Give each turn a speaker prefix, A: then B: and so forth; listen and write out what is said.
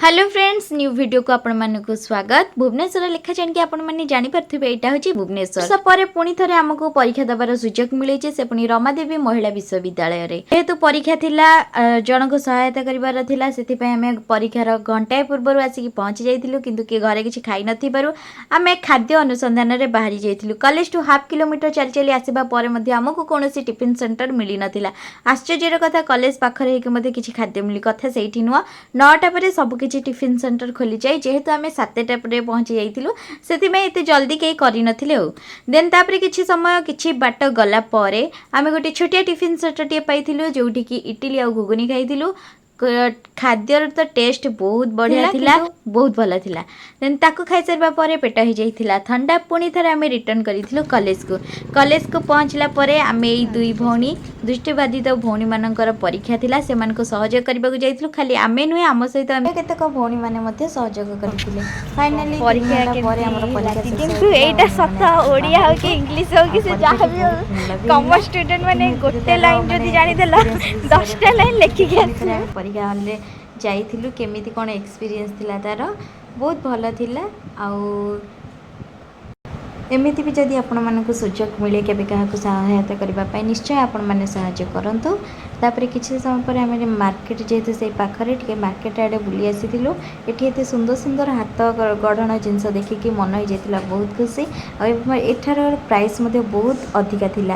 A: Hello friends, new ଭିଡ଼ିଓକୁ ଆପଣମାନଙ୍କୁ ସ୍ୱାଗତ। ଭୁବନେଶ୍ୱର ଲେଖା ଜାଣିକି ଆପଣମାନେ ଜାଣିପାରୁଥିବେ, ଏଇଟା ହେଉଛି ଭୁବନେଶ୍ୱର। ବର୍ଷ ପରେ ପୁଣି ଥରେ ଆମକୁ ପରୀକ୍ଷା ଦେବାର ସୁଯୋଗ ମିଳିଛି, ସେ ପୁଣି ରମାଦେବୀ ମହିଳା ବିଶ୍ୱବିଦ୍ୟାଳୟରେ। ଯେହେତୁ ପରୀକ୍ଷା ଥିଲା, ଜଣଙ୍କୁ ସହାୟତା କରିବାର ଥିଲା, ସେଥିପାଇଁ ଆମେ ପରୀକ୍ଷାର ଘଣ୍ଟାଏ ପୂର୍ବରୁ ଆସିକି ପହଞ୍ଚି ଯାଇଥିଲୁ। କିନ୍ତୁ କିଏ ଘରେ କିଛି ଖାଇନଥିବାରୁ ଆମେ ଖାଦ୍ୟ ଅନୁସନ୍ଧାନରେ ବାହାରି ଯାଇଥିଲୁ। କଲେଜଠୁ ହାଫ୍ କିଲୋମିଟର ଚାଲି ଚାଲି ଆସିବା ପରେ ମଧ୍ୟ ଆମକୁ କୌଣସି ଟିଫିନ୍ ସେଣ୍ଟର ମିଳିନଥିଲା। ଆଶ୍ଚର୍ଯ୍ୟର କଥା, କଲେଜ ପାଖରେ ହେଇକି ମଧ୍ୟ କିଛି ଖାଦ୍ୟ ମିଳି କଥା ସେଇଠି ନୁହଁ। 9ଟା ପରେ ସବୁ କିଛି ଟିଫିନ୍ ସେଣ୍ଟର ଖୋଲିଯାଏ। ଯେହେତୁ ଆମେ 7ଟା ପରେ ପହଞ୍ଚି ଯାଇଥିଲୁ, ସେଥିପାଇଁ ଏତେ ଜଲ୍ଦି କେହି କରିନଥିଲେ। ଆଉ ଦେନ୍ ତାପରେ କିଛି ସମୟ, କିଛି ବାଟ ଗଲା ପରେ ଆମେ ଗୋଟେ ଛୋଟିଆ ଟିଫିନ୍ ସେଣ୍ଟରଟିଏ ପାଇଥିଲୁ, ଯେଉଁଠିକି ଇଟିଲି ଆଉ ଘୁଗୁନି ଖାଇଥିଲୁ। ଖାଦ୍ୟର ତ ଟେଷ୍ଟ ବହୁତ ବଢ଼ିଆ ଥିଲା, ବହୁତ ଭଲ ଥିଲା। ଦେନ୍ ତାକୁ ଖାଇସାରିବା ପରେ ପେଟ ହେଇଯାଇଥିଲା ଥଣ୍ଡା। ପୁଣି ଥରେ ଆମେ ରିଟର୍ନ କରିଥିଲୁ କଲେଜକୁ। କଲେଜକୁ ପହଞ୍ଚିଲା ପରେ ଆମେ ଏଇ ଦୁଇ ଭଉଣୀ, ଦୃଷ୍ଟିବାଧିତ ଭଉଣୀମାନଙ୍କର ପରୀକ୍ଷା ଥିଲା, ସେମାନଙ୍କୁ ସହଯୋଗ କରିବାକୁ ଯାଇଥିଲୁ। ଖାଲି ଆମେ ନୁହେଁ, ଆମ ସହିତ ଆମେ କେତେକ ଭଉଣୀମାନେ ମଧ୍ୟ ସହଯୋଗ କରିଥିଲେ। ଫାଇନାଲି
B: ପରୀକ୍ଷା
A: ପରେ ଆମର ପରୀକ୍ଷା ଶେଷ
B: କିନ୍ତୁ
A: ହେଇଥିଲା।
B: ଏଇଟା
A: ଆଉ
B: ସତ,
A: ଆମେ
B: ଓଡ଼ିଆ ହଉ କି ଇଂଲିଶ ହଉ କି ସେ
A: ଆଉ
B: ଯାହା ବି
A: ପରୀକ୍ଷାଟି
B: ହଉ,
A: ବହୁତ ଭଲ ବି
B: କମର୍ସ
A: ହେଲା।
B: ଷ୍ଟୁଡେଣ୍ଟ ମାନେ
A: ଏମିତି
B: ଗୋଟେ
A: ତାର
B: ଲାଇନ୍
A: ମାନେ
B: ଯଦି ଜାଣିଦେଲ,
A: experience ବିଷୟରେ
B: 10ଟା ଲାଇନ୍ ଲେଖିକି
A: ପୁଣି ଥରେ
B: ଆସିବ।
A: ଆମେ ପରୀକ୍ଷା ହଲ୍ରେ ଯାଇଥିଲୁ। କେମିତି କ'ଣ ଏକ୍ସପିରିଏନ୍ସ ଥିଲା ତାର? ବହୁତ ଭଲ ଥିଲା। ଆଉ ଏମିତି ବି ଯଦି ଆପଣମାନଙ୍କୁ ସୁଯୋଗ ମିଳେ କେବେ କାହାକୁ ସହାୟତା କରିବା ପାଇଁ, ନିଶ୍ଚୟ ଆପଣମାନେ ସାହାଯ୍ୟ କରନ୍ତୁ। ତାପରେ କିଛି ସମୟ ପରେ ଆମେ ମାର୍କେଟ, ଯେହେତୁ ସେଇ ପାଖରେ, ଟିକେ ମାର୍କେଟ ଆଡ଼େ ବୁଲି ଆସିଥିଲୁ। ଏଠି ଏତେ ସୁନ୍ଦର ସୁନ୍ଦର ହାତ ଗଢ଼ଣ ଜିନିଷ ଦେଖିକି ମନ ହେଇଯାଇଥିଲା ବହୁତ ଖୁସି। ଆଉ ଏଠାର ପ୍ରାଇସ୍ ମଧ୍ୟ ବହୁତ ଅଧିକା ଥିଲା।